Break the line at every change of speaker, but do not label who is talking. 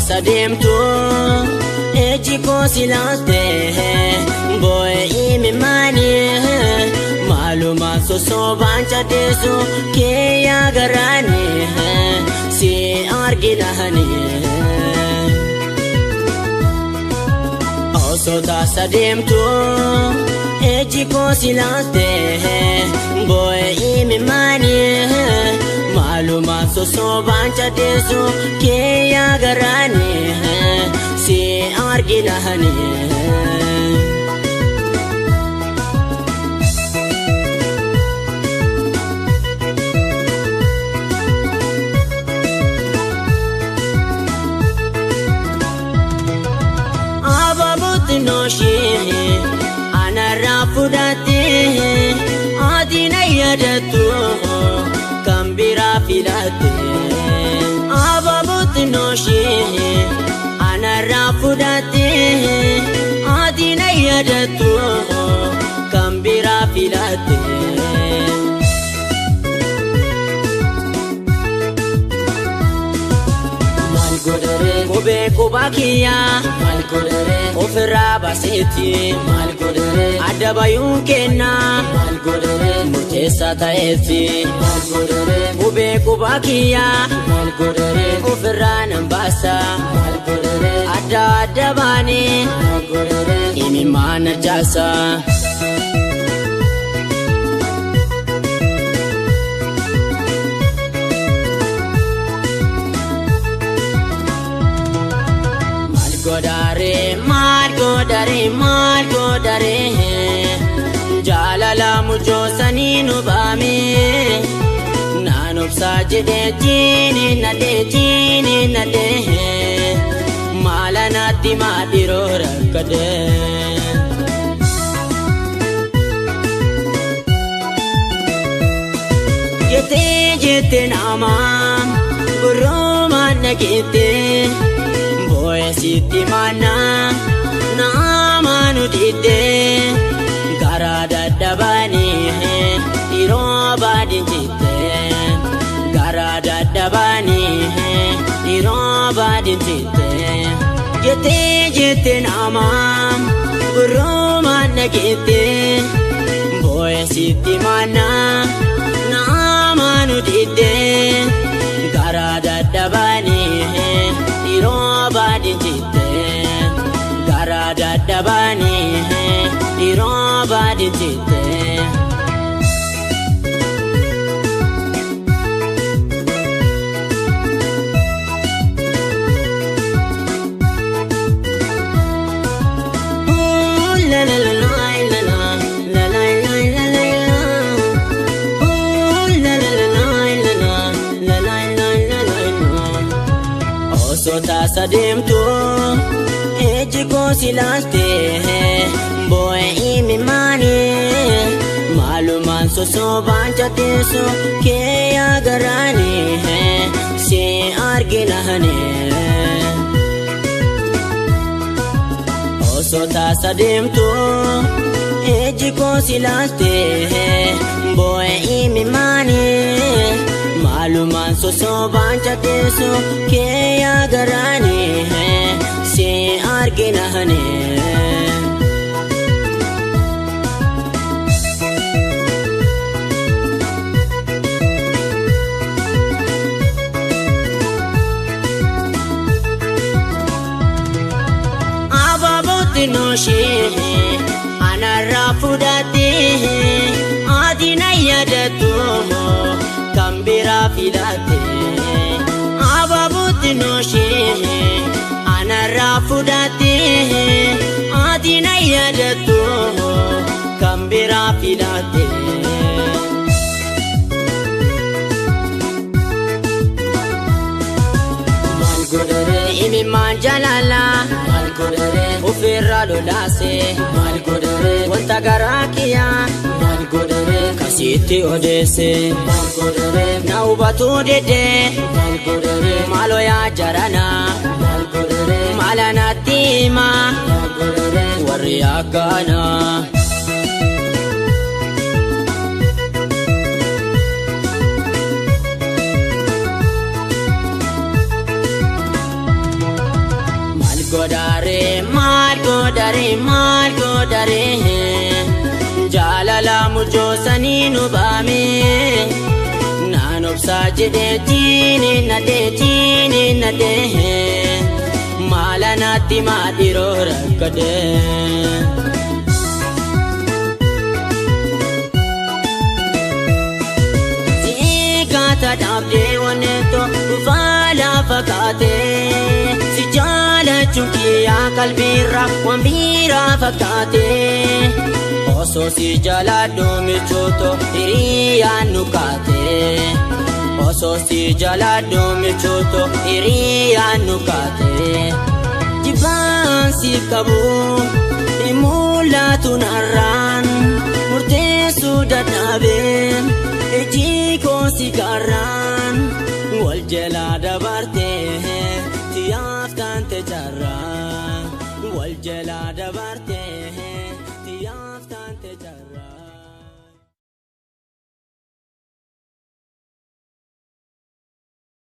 taasa deemtu ejji koo si laalte boo'ee imimaanii maalumaan sosobaan cadheessu kee garaanii si arginanii. Osoo taasa deemtu ejji koo si laalte boo'ee imimaanii maalumaan sosobaan cadheessu kee garaanii si arginanii. Noshee anarraa fudhattee ati na yaadattu kan biraa filatte. Abaabooti noshee anarraa fudhattee ati na yaadattu kan biraa filatte. Qubee qubaa kiyyaa maal godharee ofirraa baaseeti maal godharee adda bayuun kennaa maal godharee murteessaa ta'eeti maal godharee qubee qubaa kiyyaa maal godharee ofirraa nan baasa maal godharee adda adda baanee maal godharee imimmaan arjaasa. Maal godharee maal godharee jaalala mucoosanii nu baame naan obsaa jedhee jiini nadhee jiini nadhee maala naatti maadhiroo rakkadhee. Jettee jettee namaa gurroomaan dhageettee. Sitti mana nama nu didde garaa dadhabanii yeroo baadin jitte garaa dadhabanii yeroo baadin jitte jettee jettee nama gurroomaan dhageette boo'ee sitti mana nama nu didde garaa dadhabanii. Yeroo baadin jitte garaa dadhabanii yeroo baadin jitte. La la la la la la la la la la la la la la la la la. Osoo taasa deemtu ejji koo si laalte boo'ee imimaanii maalumaan sosobaan cadheessu kee garaanii si arginanii. Osoo taasa deemtu ejji koo si laalte boo'ee imimaanii maalumaan sosobaan cadheessu kee garaanii si arginanii. Abaabooti noshee anarraa fudhattee ati na yaadattu kan biraa filatte. Abaabooti noshee anarraa fudhattee ati na yaadattu kan biraa filatte. Maal godharee imimmaan jaalala maal godharee ofirraa lolaase maal godharee wanta garaa kiyyaa maal godharee kasitti odeesse maal godharee na hubatuu didee maal godharee maaloo yaa jaranaa maal godharee maala natti himaa maal godharee warri akkanaa. godhare, maal godhare, maal godhare? Jaalala mujoosanii nu baame. Naan obsaa jedhee jiini nadhee, jiini nadhee. Maala naatti maadhiroo rakkadee. Siikaata dhaabdee wanneeto dhufaa lafa kaatee. Si jaalachuun kiyyaa qalbiirra waan biraa fakkaatee. Osoo si jaaladhu michootoo hiriyyaan nu kaatee. Osoo si jaaladhu michootoo hiriyyaan nu kaatee. Jibbaan siif qabu hin mul'atu narraan, murteessuu dadhabee ijji koo si karraan. Wal jalaa dabartee tiyaaf taante carraa. Wal jalaa dabartee tiyaaf taante carraa.